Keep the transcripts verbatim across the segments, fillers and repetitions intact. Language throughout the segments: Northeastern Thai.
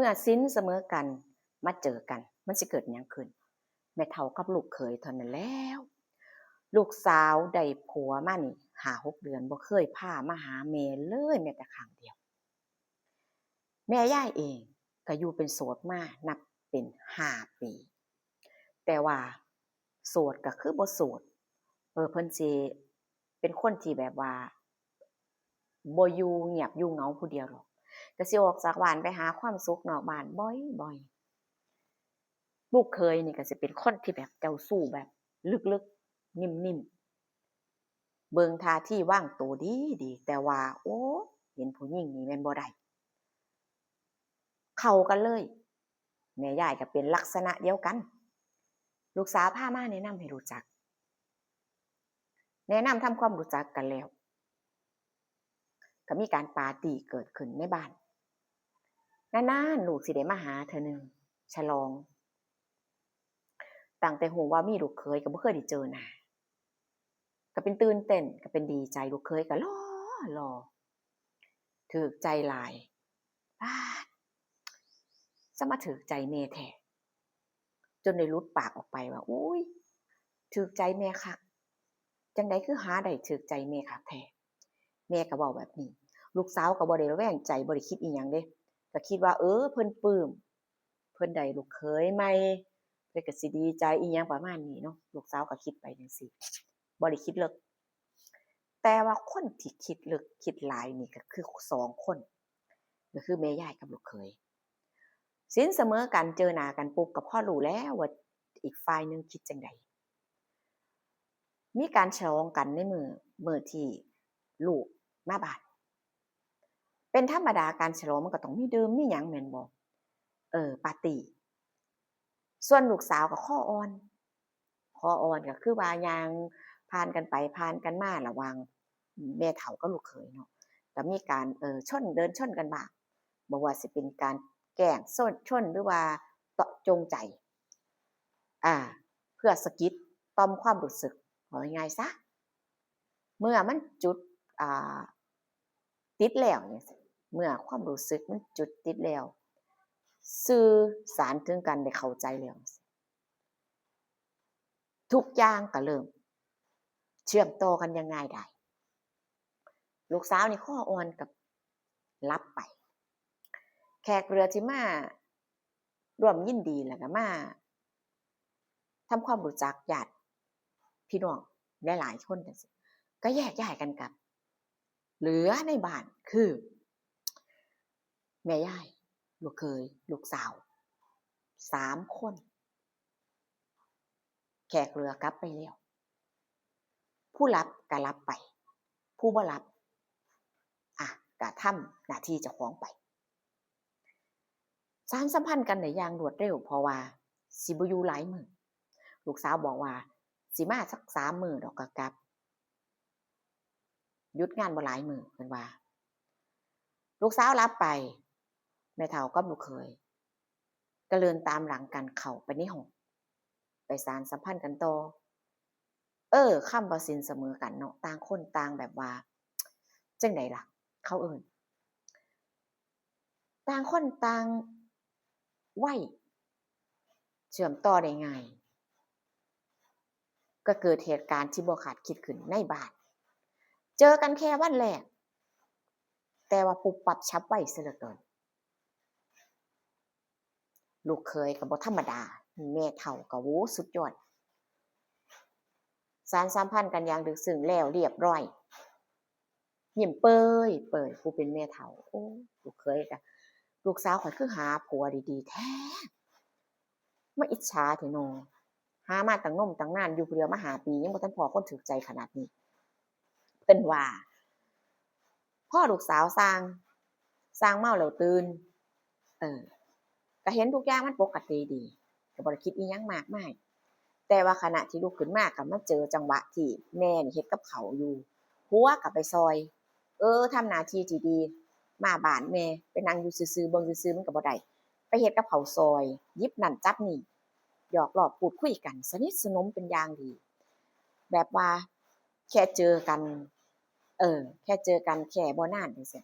มื่อศีลเสมอกันมาเจอกัน มันสิเกิดหยังขึ้น แม่เฒ่ากับลูกเขยเท่านั้นแล้ว ลูกสาวได้ผัวมานี่ห้าหกเดือน บ่เคยพามาหาแม่เลยแม้แต่ครั้งเดียว แม่ยายเองก็อยู่เป็นโสดมานับเป็นห้าปี แต่ว่าโสดก็คือบ่โสด เออ เพิ่นสิเป็นคนที่แบบว่าบ่อยู่เงียบอยู่เหงาผู้เดียวหรอก ก็สิออกจากบ้านไปหาความสุขนอกบ้านบ่อยๆ ลูกเขยนี่ก็สิเป็นคนที่แบบเจ้าชู้แบบลึกๆ นิ่มๆ เบิ่งท่าทีวางตัวดีๆ แต่ว่า โอ้ เห็นผู้หญิงนี่แม่นบ่ได้ เข้ากันเลย แม่ยายก็เป็นลักษณะเดียวกัน ลูกสาวพามาแนะนำให้รู้จัก แนะนำทำความรู้จักกันแล้ว ก็มีการปาร์ตี้เกิดขึ้นในบ้าน นานๆ ลูกสิได้มาหาเทื่อหนึ่ง ฉลอง ตั้งแต่ฮู้ว่ามีลูกเขยก็บ่เคยได้เจอหน้า ก็เป็นตื่นเต้น ก็เป็นดีใจ ลูกเขยก็หล่อหล่อ ถูกใจหลาย ป๊าด ซะมาถูกใจแม่แท้ จนได้หลุดปากออกไปว่า อุ้ย ถูกใจแม่คัก จั่งใดคือหาได้ถูกใจแม่คักแท้ แม่ก็เว้าแบบนี้ ลูกสาวก็บ่ได้ระแวงใจ บ่ได้คิดอีหยังเด้ ก็คิดว่า เออ เพิ่นปลื้ม เพิ่นได้ลูกเขยใหม่ เพิ่นก็สิดีใจอีหยังประมาณนี้เนาะ ลูกสาวก็คิดไปจั่งซี้ บ่ได้คิดเลิก แต่ว่าคนที่คิดเลิกคิดหลายนี่ก็คือสองคน ก็คือแม่ยายกับลูกเขย ศีลเสมอกัน เจอหน้ากันปุ๊บก็พอรู้แล้วว่าอีกฝ่ายหนึ่งคิดจั่งใด มีการฉลองกันในมื้อ มื้อที่ลูกมาบ้าน เป็นธรรมดาการฉลองมันก็ต้องมีดื่มมีหยังแม่นบ่ เออ ปาร์ตี้ ส่วนลูกสาวก็คออ่อน คออ่อนก็คือว่าย่างผ่านกันไปผ่านกันมาระหว่างแม่เฒ่ากับลูกเขยเนาะ ก็มีการ เออ ชน เดินชนกันบ้าง บ่ว่าสิเป็นการแกล้งชน ชน หรือว่าเตาะจงใจ อ่า เพื่อสะกิดต่อมความรู้สึก เอาง่ายๆซะ เมื่อมันจุด อ่า ติดแล้วเนี่ย เมื่อความรู้สึกมันจุดติดแล้ว สื่อสารถึงกันได้เข้าใจแล้ว ทุกอย่างก็เริ่มเชื่อมต่อกันอย่างง่ายดาย ลูกสาวนี่คออ่อนกับหลับไป แขกเรือที่มาร่วมยินดีแล้วก็มาทำความรู้จักญาติพี่น้องหลายๆคนจั่งซี้ ก็แยกย้ายกันกลับ เหลือในบ้านคือ แม่ยาย ลูกเขย ลูกสาว สามคน แขกเรือกลับไปแล้ว ผู้หลับก็หลับไป ผู้บ่หลับ อ่ะ ก็ทำหน้าที่เจ้าของไป สานสัมพันธ์กันได้อย่างรวดเร็ว เพราะว่าสิบ่อยู่หลายมื้อ ลูกสาวบอกว่าสิมาสักสามมื้อดอกก็กลับ หยุดงานบ่หลายมื้อ เพิ่นว่า ลูกสาวหลับไป แม่เฒ่ากับลูกเขยก็เดินตามหลังกันเข้าไปในห้อง ไปสานสัมพันธ์กันต่อ เออ คำว่าศีลเสมอกันเนาะ ต่างคนต่างแบบว่า จั่งใดล่ะ เขาเอิ้น ต่างคนต่างไว เชื่อมต่อได้ง่าย ก็เกิดเหตุการณ์ที่บ่คาดคิดขึ้นในบ้าน เจอกันแค่วันแรก แต่ว่าปุ๊บปั๊บฉับไวซะเหลือเกิน ลูกเขยก็บ่ธรรมดา แม่เฒ่าก็ โอ้ สุดยอด สานสัมพันธ์กันอย่างลึกซึ้งแล้วเรียบร้อย ยิ้มเปยเปย ผู้เป็นแม่เฒ่า โอ้ ลูกเขยก็ ลูกสาวข้อยคือหาผัวดีๆแท้ มาอิจฉาแท้น้อ หามาตั้งนมตั้งนาน อยู่ผู้เดียวมาห้าปี ยังบ่ทันพ้อคนถูกใจขนาดนี้ เพิ่นว่า พอลูกสาวส่าง ส่างเมาแล้วตื่น เออ ก็เห็นทุกอย่างมันปกติดี ก็บ่ได้คิดอีหยังมากมาย แต่ว่าขณะที่ลุกขึ้นมาก็มาเจอจังหวะที่แม่นี่เฮ็ดกับข้าวอยู่ ผัวก็ไปซอย เออ ทำหน้าที่ที่ดี มาบ้านแม่ ไปนั่งอยู่ซื่อๆ เบิ่งซื่อๆ มันก็บ่ได้ ไปเฮ็ดกับข้าวซอย หยิบนั่นจับนี่ หยอกล้อพูดคุยกัน สนิทสนมเป็นอย่างดี แบบว่าแค่เจอกัน เออ แค่เจอกันแค่บ่นานจั่งซี้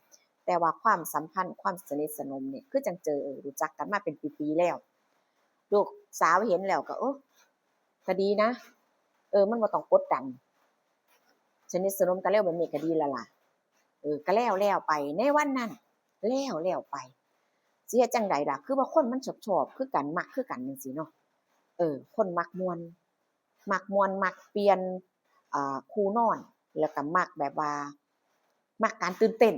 แต่ว่าความสัมพันธ์ความสนิทสนมเนี่ยคือจั่งเจอ เออ รู้จักกันมาเป็นปีๆแล้ว ลูกสาวเห็นแล้วก็ เออ ก็ดีนะ เออ มันบ่ต้องกดดัน สนิทสนมกันแล้วแบบนี้ก็ดีแล้วล่ะ เออ ก็แล้วแล้วไปในวันนั้น แล้วแล้วไป สิเฮ็ดจั่งใดล่ะ คือว่าคนมันชอบชอบคือกัน มักคือกันจั่งซี้เนาะ เออ คนมักม่วน มักม่วน มักเปลี่ยน อ่า คู่นอน แล้วก็มักแบบว่า มักการตื่นเต้น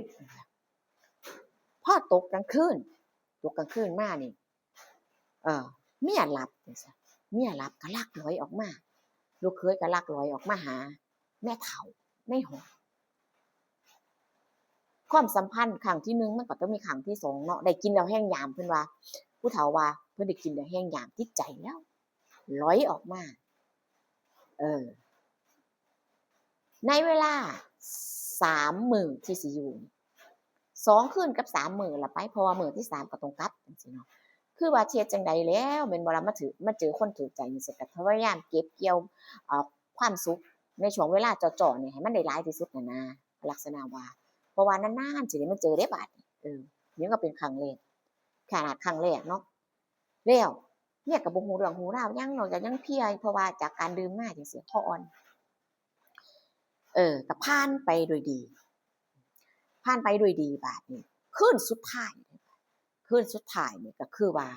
พอตกกลางคืน ตกกลางคืนมานี่ เออ เมียหลับจั่งซี้ เมียหลับก็ลักลอยออกมา ลูกเขยก็ลักลอยออกมาหาแม่เฒ่าในห้อง ความสัมพันธ์ครั้งที่หนึ่งมันก็ต้องมีครั้งที่สองเนาะ ได้กินแล้วแฮงยาม เพิ่นว่า ผู้เฒ่าว่าเพิ่นได้กินแล้วแฮงยาม ติดใจแล้ว ลอยออกมา เออ ในเวลาสามมื้อที่สิอยู่ สองคืนกับสามมื้อละไป เพราะว่ามื้อที่สามก็ต้องกลับจั่งซี้เนาะ คือว่าสิเฮ็ดจั่งใดแล้ว แม่นบ่ล่ะ มาถือ มาเจอคนถืกใจจั่งซี้ ก็พยายามเก็บเกี่ยว เอ่อ ความสุขในช่วงเวลาจ้อๆนี่ให้มันได้หลายที่สุดนั่นนะ ลักษณะว่า เพราะว่านานๆสิได้มาเจอเด้บาดนี้ เออ นี่ก็เป็นครั้งแรก ขนาดครั้งแรกเนาะ แล้วเมียก็บ่ฮู้เรื่องฮู้ราวหยัง นอกจากยังเพลีย เพราะว่าจากการดื่มมาจั่งซี้ คออ่อน เออ ก็ผ่านไปด้วยดี ผ่านไปด้วยดีบาดนี้ คืนสุดท้าย คืนสุดท้ายนี่ก็คือว่า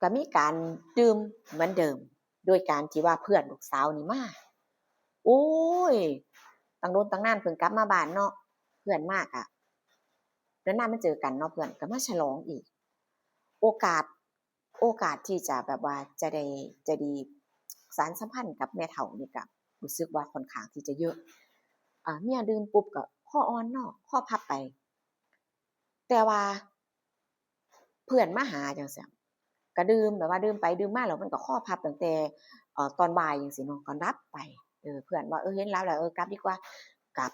ก็มีการดื่มเหมือนเดิม โดยการที่ว่าเพื่อนลูกสาวนี่มา โอ้ย ตั้งโดนตั้งนานเพิ่งกลับมาบ้านเนาะ เพื่อนมากอะ นานๆมาเจอกันเนาะ เพื่อนก็มาฉลองอีก โอกาส โอกาสที่จะแบบว่าจะได้ จะดีสานสัมพันธ์กับแม่เฒ่านี่ก็รู้สึกว่าค่อนข้างที่จะเยอะ อ่า เมียดื่มปุ๊บก็คออ่อนเนาะ คอพับไป แต่ว่าเพื่อนมาหาจั่งซี้ ก็ดื่ม แบบว่าดื่มไปดื่มมาแล้วมันก็คอพับตั้งแต่ เอ่อ ตอนบ่ายจั่งซี้เนาะ ก็หลับไป เออ เพื่อนว่า เออ เห็นหลับแล้ว เออ กลับดีกว่า กลับ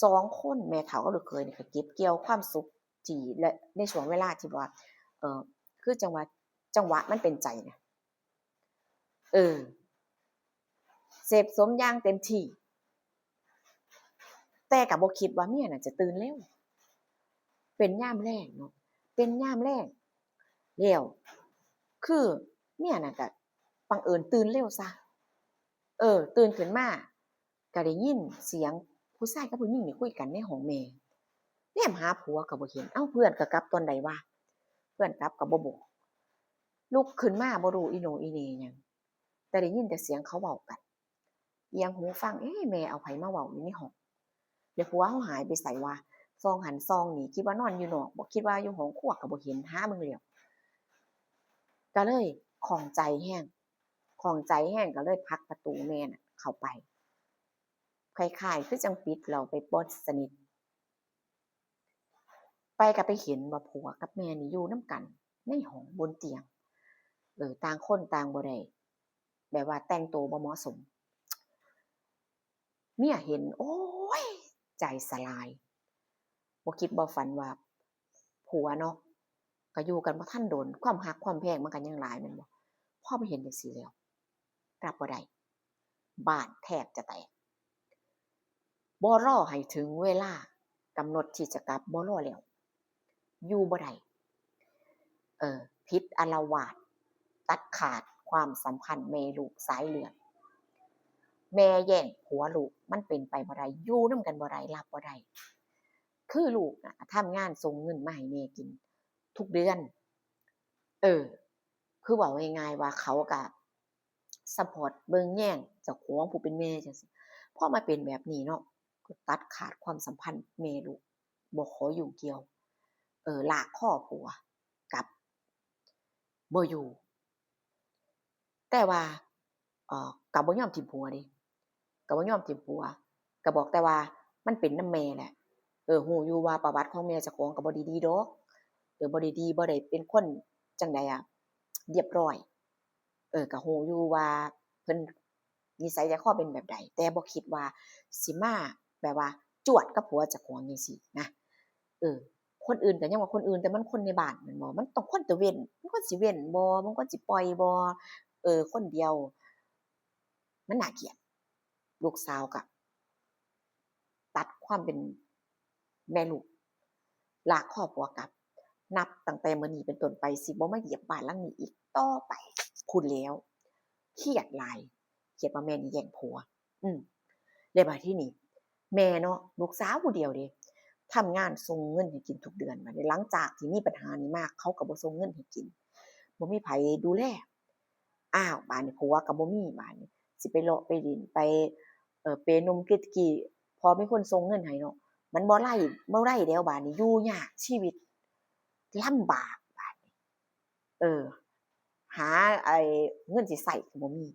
สองคนแม่เฒ่ากับลูกเขยนี่ก็เก็บเกี่ยวความสุขที่ และในช่วงเวลาที่ว่า เอ่อ คือจั่งว่า จังหวะมันเป็นใจนะ เออ เสพสมอย่างเต็มที่ แต่ก็บ่คิดว่าเมียน่ะจะตื่นเร็ว เป็นยามแลงเนาะ เป็นยามแลง แล้ว คือเมียน่ะก็บังเอิญตื่นเร็วซะ เออ ตื่นขึ้นมา ก็ได้ยินเสียงผู้ชายกับผู้หญิงนี่คุยกันในห้องแม่ แนมหาผัวก็บ่เห็น เอ้า เพื่อนก็กลับตอนใดวะ เพื่อนกลับก็บ่บอก ลุกขึ้นมาบ่รู้อีโหน่อีเหน่หยัง แต่ได้ยินแต่เสียงเขาเว้ากัน เอียงหูฟัง เอ๊ะ แม่เอาไผมาเว้าอยู่ในห้อง แล้วผัวเฮาหายไปไสวะ ส่องหั้นส่องนี่ คิดว่านอนอยู่นอก บ่คิดว่าอยู่ห้องครัวก็บ่เห็น หาเบิ่งแล้ว ก็เลยข้องใจแฮง ข้องใจแฮง ก็เลยผลักประตูแม่น่ะเข้าไป คล้ายๆ คือจั่งปิดแล้วไปบ่สนิท ไปก็ไปเห็นว่าผัวกับแม่นี่อยู่นำกันในห้องบนเตียง เออ ต่างคนต่างบ่ได้ แบบว่าแต่งตัวบ่เหมาะสม เมียเห็น โอ้ย ใจสลาย บ่คิดบ่ฝันว่าผัวเนาะ ก็อยู่กันบ่ทันโดน ความฮักความแพงมันก็ยังหลายแม่นบ่ พอมาเห็นจั่งซี้แล้ว รับบ่ได้ บ้านแทบจะแตก บ่รอให้ถึงเวลากำหนดที่จะกลับ บ่รอแล้ว อยู่บ่ได้ เออ ผิดอาละวาด ตัดขาดความสัมพันธ์แม่ลูกสายเลือด แม่แย่งผัวลูก มันเป็นไปบ่ได้ อยู่นำกันบ่ได้ รับบ่ได้ คือลูกน่ะทำงานส่งเงินมาให้แม่กินทุกเดือน เออ คือเว้าง่ายๆว่าเขาก็ซัปพอร์ตเบิ่งแยงเจ้าของผู้เป็นแม่จั่งซี้ พอมาเป็นแบบนี้เนาะ ก็ตัดขาดความสัมพันธ์แม่ลูก บ่ขอยุ่งเกี่ยว เออ ลากคอผัวกลับ บ่อยู่ แต่ว่า เอ่อ ก็บ่ยอมถิ่มผัวเด้ ก็บ่ยอมถิ่มผัว ก็บอกแต่ว่ามันเป็นนำแม่แหละ เออ ฮู้อยู่ว่าประวัติของแม่เจ้าของก็บ่ได้ดีดอก เออ บ่ได้ดี บ่ได้เป็นคนจั่งใดอะ เรียบร้อย เออ ก็ฮู้อยู่ว่าเพิ่นนิสัยใจคอเป็นแบบใด แต่บ่คิดว่าสิมาแบบว่าจวดกับผัวเจ้าของจั่งซี้นะ เออ คนอื่นก็ยังว่าคนอื่น แต่มันคนในบ้านแม่นบ่ มันต้องควรตะเว้น มันควรสิเว้นบ่ มันควรสิปล่อยบ่ เออ คนเดียว มันน่าเกลียด ลูกสาวก็ตัดความเป็น แม่ลูก ลากคอผัวกลับ นับตั้งแต่มื้อนี้เป็นต้นไป สิบ่มาเหยียบบ้านหลังนี้อีกต่อไป พู้นแล้ว เครียดหลาย เครียดว่าแม่นี่แย่งผัว อืม แล้วบาดทีนี้ แม่เนาะ ลูกสาวผู้เดียวเด้ ทำงานส่งเงินให้กินทุกเดือน บาดนี้หลังจากที่มีปัญหานี้มา เขาก็บ่ส่งเงินให้กิน บ่มีไผดูแล อ้าว บาดนี้ผัวก็บ่มี บาดนี้ สิไปเลาะไปเล่น ไป เอ่อ เปหนุ่มเจ็ตสกี พอมีคนส่งเงินให้เนาะ มันบ่ไล่ บ่ไล่แล้ว บาดนี้ อยู่ยาก ชีวิตลำบาก บาดนี้ เออ หาไอ้เงินสิใช้ก็บ่มี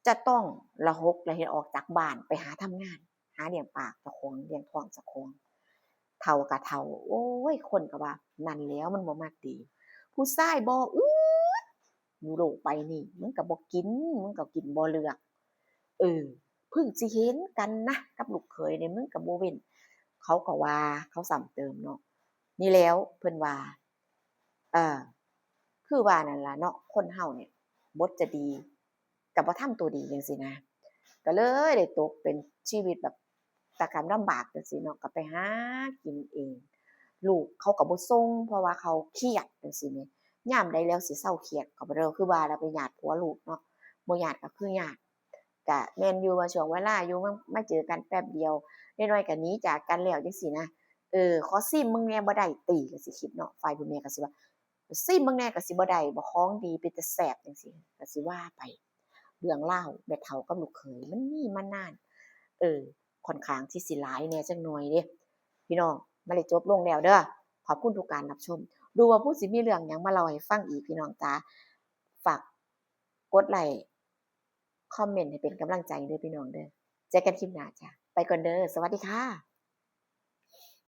จะต้องละหกละเฮ็ดออกจากบ้านไปหาทำงาน หาเลี้ยงปากเจ้าของ เลี้ยงท้องเจ้าของ เฒ่าก็เฒ่า โอ้ย คนก็ว่า นั่นแหล้วมันบ่มักดี ผู้ชายบ่อึด อยู่โลกใบนี้ มึงก็บ่กิน มึงก็กินบ่เลือก เออ เพิ่งสิเห็นกันนะ กับลูกเขยนี่ มึงก็บ่เว้น เขาก็ว่า เขาซ้ำเติมเนาะ นี่แหล้ว เพิ่นว่า เออ คือว่านั่นล่ะเนาะ คนเฮาเนี่ย บทจะดี ก็บ่ทำตัวดีจังซี้นะ ก็เลยได้ตกเป็นชีวิตแบบตะกำลำบากจังซี้เนาะ ก็ไปหากินเอง ลูกเขาก็บ่ส่ง เพราะว่าเขาเครียดจังซี้แหม ยามใดแล้วสิเซาเครียด ก็บ่ได้ คือว่าล่ะ ไปญาติผัวลูกเนาะ บ่ญาติก็คือญาติ ก็แม่นอยู่ว่าช่วงเวลาอยู่ มา มาเจอกันแป๊บเดียว น้อยๆก็หนีจากกันแล้วจังซี้นะ เออ ขอซิมมึงแหน่บ่ได้ติ ก็สิคิดเนาะ ฝ่ายผู้แม่ก็สิว่า ซิมเบิ่งแหน่ก็สิบ่ได้บ่ ของดีเป็นตาแซ่บจังซี้ ก็สิว่าไป เรื่องราวแม่เฒ่ากับลูกเขยมันมีมานาน เออ ค่อนข้างที่สิหลายแหน่จักหน่อยเด้ พี่น้อง มันได้จบลงแล้วเด้อ ขอบคุณทุกการรับชม ดูว่าผู้สิมีเรื่องหยังมาเล่าให้ฟังอีก พี่น้องจ๋า ฝากกดไลก์ คอมเมนต์ให้เป็นกำลังใจเด้อพี่น้องเด้อ เจอกันคลิปหน้าจ้ะ ไปก่อนเด้อ สวัสดีค่ะ